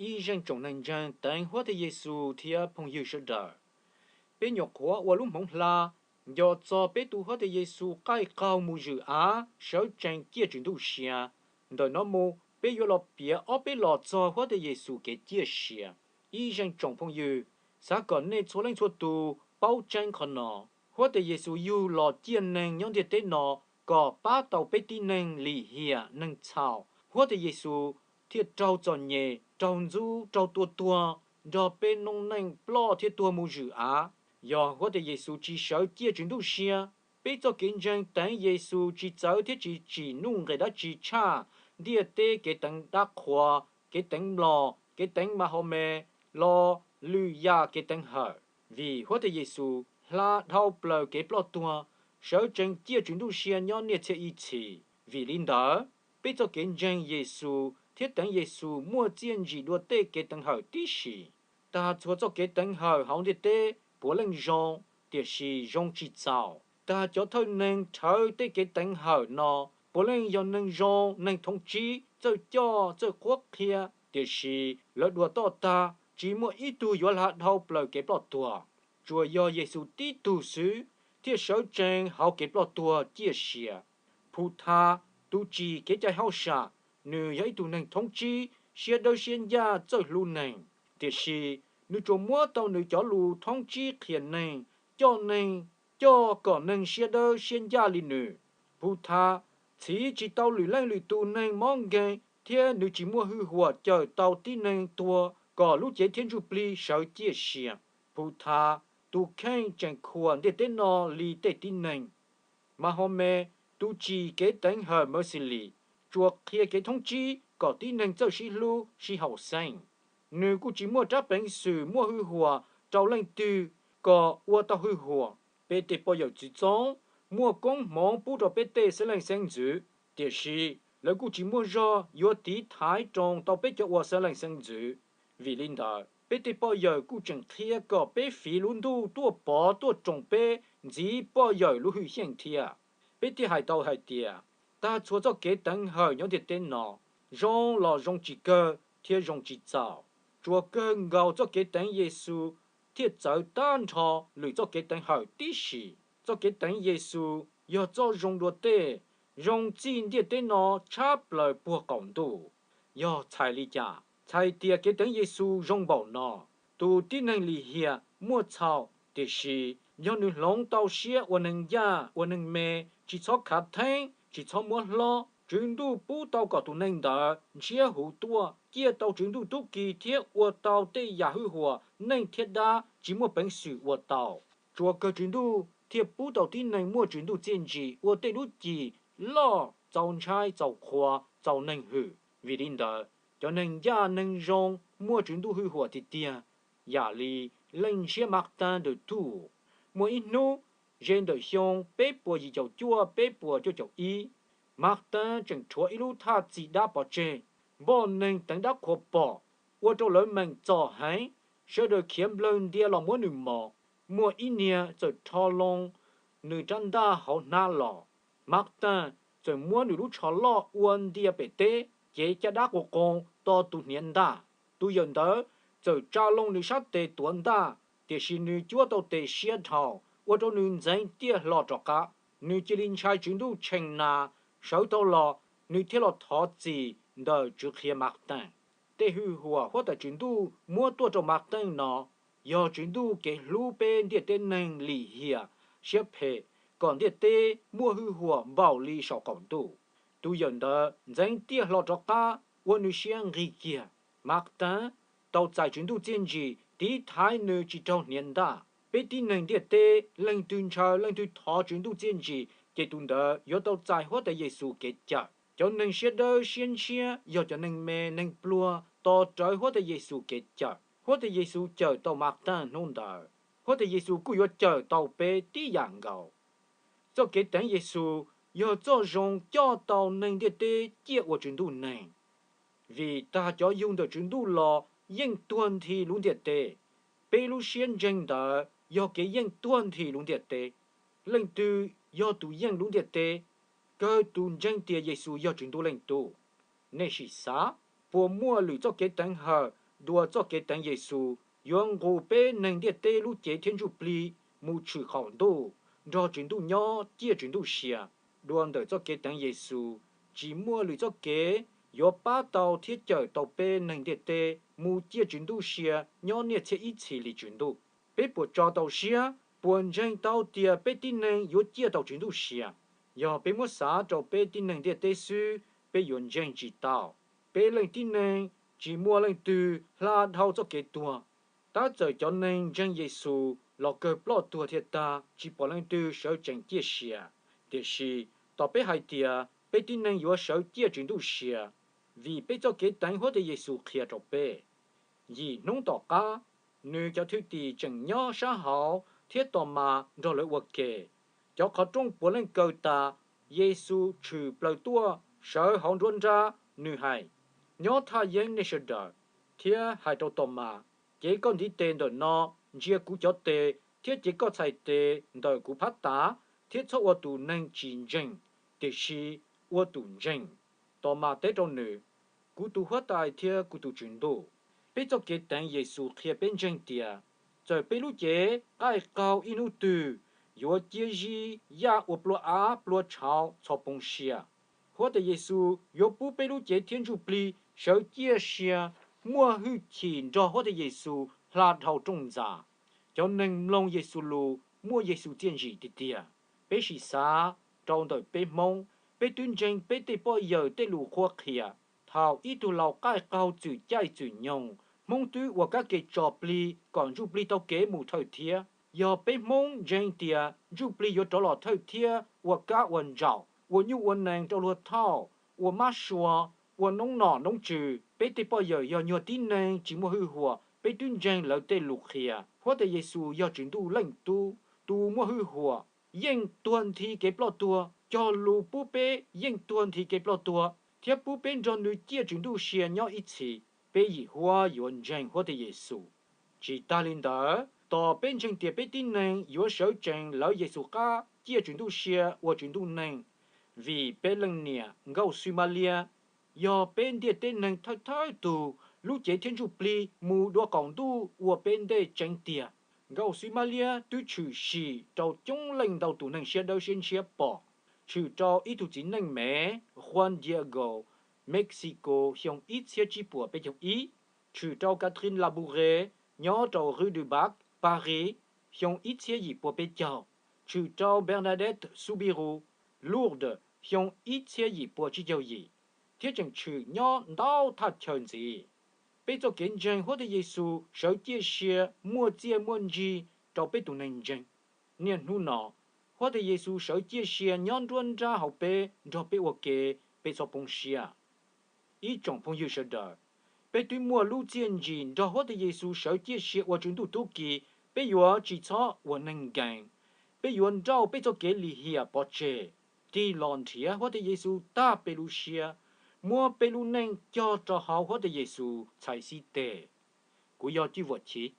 Ib zeej tsoom neeg ntseeg teev Huab Tais Yes Xus thiab phooj ywg sawv daws, peb nyuam qhuav ua lub hmoov hla nco txog peb tus Huab Tais Yes Xus qaij qaug mus zwm av sawv tsees ciaj Tswv Ntuj sia. Ntawm no mus peb yuav los piav ob peb los txog Huab Tais Yes Xus kev ciaj sia. Ib zeej tsoom phooj ywg, xav kom nej txhua leej txhua tus paub tseeb qhov no. Huab Tais Yes Xus yug los ciaj neeg nyob ntiaj teb no kom pab tau peb tib neeg lim hiam neeg txhaum. Huab Tais Yes Xus thiaj raug txom nyem, raug ntxub, raug tua tuag, nrog peb noob neej ploj thiab tuag mus zwm av. Yog Huab Tais Yes Xus tsis sawv ciaj Tswv Ntuj sia, peb txoj kev ntseeg teev Yes Xus tsis txawv thiab tsis tsim nuj nqes dab tsi tshaj ntiaj teb kev teev dab qhuas, kev teev mlom, kev teev Mahames los lwm yam kev teev hawm. Vim Huab Tais Yes Xus hla dhau plaws kev ploj tuag, sawv tsees ciaj Tswv Ntuj sia nyob niaj txhia ib txhis. Vim li ntawd, peb txoj kev ntseeg Yes Xus thiab teev Yes Xus muaj txiaj ntsim dua tej kev teev hawm tib si. Tag txhua txoj kev teev hawm hauv ntiaj teb puav leej zoo, tiam sis zoo tsis txaus. Tag cov thawj neeg rhawv tej kev teev hawm no puav leej yog neeg zoo, neeg thoob tsib, txawj coj, txawj qhuab qhia, tiam sis lawv dua toj tag, tsis muaj ib tug yuav hla dhau plaws kev ploj tuag. Tsuas yog Yes Xus tib tug xwb thiaj sawv tsees hauv kev ploj tuag ciaj sia. Phus Tha, tus tsim kev cai hauj sam, nws yog ib tug neeg thoob tsib, siab dawb siab ncaj, txawj hlub neeg, tiam sis nws tsuas muab tau nws cov lus thoob tsib qhia neeg, coj neeg, coj kom neeg siab dawb siab ncaj li nws. Phus Tha txhiv tsis tau lwm leej lwm tus neeg mob nkeeg thiab nws tsis muaj hwj huam cawm tau tib neeg tuag kom lub cev thiab ntsuj plig sawv ciaj sia. Phus Tha tus kheej tseem khuam ntiaj teb no li tej tib neeg. Mahames, tus tsim kev teev hawm Mawv Xis Lis, tsuas qhia kev thoob tsib kom tib neeg txawj sib hlub sib haum xeeb. Nws kuj tsis muaj rab peev xwm muaj hwj huam rau leej twg kom ua tau hwj huam. Peb tej poj yawm txwv txoob muaj koob hmoov pub rau peb tej xeeb leej xeeb ntxwv, tiam sis lawv kuj tsis muaj zog yuav tiv thaiv roos tau peb cov ua xeeb leej xeeb ntxwv. Vim li ntawd, peb tej poj yawm kuj tseem qhia kom peb fiv lub ntuj tuaj pov tuaj roos peb ntxiv poj yawm lub hwj xyeej thiab. Peb thiaj hais tau hais tias, tag txhua txoj kev teev hawm nyob ntiaj teb no, zoo los zoo tsis kawg thiab zoo tsis txaus. Tsuas kawg nkaus txoj kev teev Yes Xus thiaj txawv tag nrho lwm txoj kev teev hawm tib si. Txoj kev teev Yes Xus yog txoj zoo dua tej, zoo txij ntiaj teb no tshab plaws puag qaum ntuj. Yog txhais li cas? Txhais tias kev teev Yes Xus zoo npaum no, tus tib neeg lim hiam muaj txhaum, tiam sis yog nws hloov tau siab ua neeg ncaj ua neeg me, tsis txhob khav theeb, tsis txhob muab hlob, Tswv Ntuj pub tau kom tus neeg ntawd ntshiab huv tuaj, ciaj tau Tswv Ntuj tub ki thiab ua tau tej yam hwj huam neeg thiab dab tsis muaj peev xwm ua tau. Tsuas kawg Tswv Ntuj thiaj pub tau tib neeg muaj Tswv Ntuj txiaj ntsim ua tej lub cim loj, txaus ntshai, txaus qhuas, txaus neeg hwm. Vim li ntawd, cov neeg ncaj neeg zoo muaj Tswv Ntuj hwj huam tiag tiag, yam li Leej Ntshiab Mas Taas de Tours, muaj ib hnub ze ntawm xyoo peb puas yim caum cuaj peb puas cuaj caum ib, Mas Taas tseem rhuav ib lub thaj txi dab pov tseg. Npoj neeg teev dab qhuas pom, ua rau lawv meem txom heev, sawv daws khiav nplawg ntia los muab nws mos. Muaj ib niag txawm rho loo nws rab ntaj hauv hnab los. Mas Taas txawm muab nws lub tsho loj ua ntia pem teb, cev caj dab qus qoos to tus hniav ntaj. Tus yawm ntawd txawm tsa loo nws sab tes tuav ntaj, tiam sis nws cuab tau tes siab dhau, ua rau nws ntxeev tiaj hlo rov qab. Nws cia li ntshai Tswv Ntuj tshee nas, sawv tau los, nws thiaj los thov txim ntawm Tswv Qhia Mas Taas. Tej hwj huam Huab Tais Tswv Ntuj muab tuaj rau Mas Taas no, yog Tswv Ntuj kev hlub peb ntiaj teb neeg lim hiam, siab phem, kom ntiaj teb muaj hwj huam npaum li saum qaum ntuj. Tus yawm ntawd ntxeev tiaj hlo rov qab, ua nws siab nqig kiag. Mas Taas tau txais Tswv Ntuj txiaj ntsim tiv thaiv nws tsis raug hniav ntaj. Peb tib neeg ntiaj teb leej twg ntshaw leej twg thov Tswv Ntuj txiaj ntsim, ces tus ntawd yuav tau txais Huab Tais Yes Xus kev cawm. Cov neeg siab dawb siab ntshiab yog cov neeg me neeg pluag tos rawv Huab Tais Yes Xus kev cawm. Huab Tais Yes Xus cawm tau Mas Taas hnub ntawd, Huab Tais Yes Xus kuj yuav cawm tau peb tib yam nkaus. Txoj kev teev Yes Xus yog txoj zoo coj tau neeg ntiaj teb ciaj ua Tswv Ntuj neeg. Vim tag cov yug ntawm Tswv Ntuj los yeej tuag nthi lub ntiaj teb. Peb lub siab ntseeg ntawd yog kev yeej tuag nthi lub ntiaj teb. Leej twg yog tus yeej lub ntiaj teb? Kawg tus ntseeg tias Yes Xus yog Tswv Ntuj Leej Tub. Nej sim xav, puas muaj lwm txoj kev teev hawm Dua txoj kev teev Yexus yuav nqus peb neeg ntiaj teb lub cev thiab ntsuj plig mus tshwm qaum ntuj, nrog Tswv Ntuj nyob ciaj Tswv Ntuj sia. Dua ntawm txoj kev teev Yexus, tsis muaj lwm txoj kev yuav pab tau thiab cawm tau peb neeg ntiaj teb mus ciaj Tswv Ntuj sia nyob niaj txhiab ib txhis li Tswv Ntuj. Peb puas tso tau siab, puas ntseeg tau tias peb tib neeg yuav ciaj tau Tswv Ntuj sia? Yog peb muab xav rau peb tib neeg ntiaj teb xwb, peb yuav ntseeg tsis tau. Peb leej tib neeg tsis muaj leej twg hla dhau txoj kev tuag. Tab txawm cov neeg ntseeg Yexus los kawg ploj tuag thiaj tag, tsis pom leej twg sawv tsees ciaj sia. Tiam sis, tos peb hais tias peb tib neeg yuav sawv ciaj Tswv Ntuj sia, vim peb txoj kev teev Huab Tais Yexus qhia rau peb. Yim hnub tom qab, nws cov thwj tim tseem nyob sab hauv thiab Tos Mas nrog lawv ua ke. Cov qhov rooj puav leej kaw tas, Yexus tshwm plaws tuaj sawv hauv nruab nrab, nws hais, Nyob thaj yeeb nej sawv daws, thiab hais rau Tos Mas, Cev koj ntiv tes ntawm no, ntsia kuv cov tes, thiab cev koj txhais tes ntawm kuv phab tav, thiab txhob ua tus neeg tsis ntseeg, tiam sis ua tus ntseeg. Tos Mas teb rau nws, Kuv tus Huab Tais thiab kuv tus Tswv Ntuj. Peb txoj kev teev Yexus qhia peb ntseeg tias, txawm peb lub cev qaij qaug ib hnub twg, yuav ciaj zib yaj ua plua av plua tshauv txhos poob siab, Huab Tais Yexus yuav pub peb lub cev thiab ntsuj plig sawv ciaj sia, muaj hwj chim nrog Huab Tais Yexus hla dhau rooj ntxa. Cov neeg mloog Yexus lus muaj Yexus txiaj ntsim tiag tiag. Peb sim xav rau ntawm peb Hmoob, peb twb ntseeg peb tej poj yawm tej lus qhuab qhia. Thaum ib tug laus qaij qaug txwm caij txwm nyoog, Hmoob twb ua kab ke tso plig kom ntsuj plig tau kev mus thawj thiab. Yog peb Hmoob ntseeg tias ntsuj plig yuav rov los thawj thiab ua kab ua ntsaum, ua nyuj ua nees rau luag thauj, ua mab sua, ua noob nom noob tswv, peb tej poj yawm yog nyuag tib neeg tsis muaj hwj huam, peb twb ntseeg lawv tej lus qhia. Huab Tais Yexus yog Tswv Ntuj Leej Tub, tus muaj hwj huam, yeej tuag nthi kev ploj tuag, cog lus pub peb yeej tuag nthi kev ploj tuag, thiab pub peb nrog nws ciaj Tswv Ntuj sia nyob ib txhis. Peb yim huab yuav ntseeg Huab Tais Yexus. Tsis tas li ntawd, tos peb ntseeg tias peb tib neeg yuav sawv tsees lawv Yexus qab ciaj Tswv Ntuj sia ua Tswv Ntuj neeg, vim peb leej niam Nkauj Xwb Mab Liab yog peb ntiaj teb neeg thawj thawj tug, lub cev thiab ntsuj plig mus dua qaum ntuj ua peb ntej tseeb tiag. Nkauj Xwb Mab Liab twb tshwm sim rau coob leej ntau tus neeg siab dawb siab ntshiab pom, tshwm rau ib tug txiv neej Mev, Juan Diego, Mexico, xyoo ib txhiab tsib puas peb caug ib, tshwm rau Catherine Labouré, nyob rau rue du Bac, Paris, xyoo ib txhiab yim pua peb caug, tshwm rau Bernadette Soubirous, Lourdes, xyoo ib txhiab yim pua tsib caug yim, thiab tseem tshwm nyob ntau thaj chaw ntxiv. Peb txoj kev ntseeg Huab Tais Yexus sawv ciaj sia muaj txiaj muaj ntsig rau peb tus neeg ntseeg. Niaj hnub no, Huab Tais Yexus sawv ciaj sia nyob nruab nrab hauv peb nrog peb ua ke, peb txhob poob siab. Ib tsoom phooj ywg sawv daws, peb twb muaj lub txiaj ntsim nrog Huab Tais Yexus sawv ciaj sia ua Tswv Ntuj tub ki, peb yuav tsis txhob ua neeg nkees. Peb yuav nrauj peb txoj kev lim hiam pov tseg, tig los nrhiav Huab Tais Yexus tag peb lub siab, muab peb lub neej cog rau hauv Huab Tais Yexus txhais xib teg. Kuv yog Cwj Vam Chiv.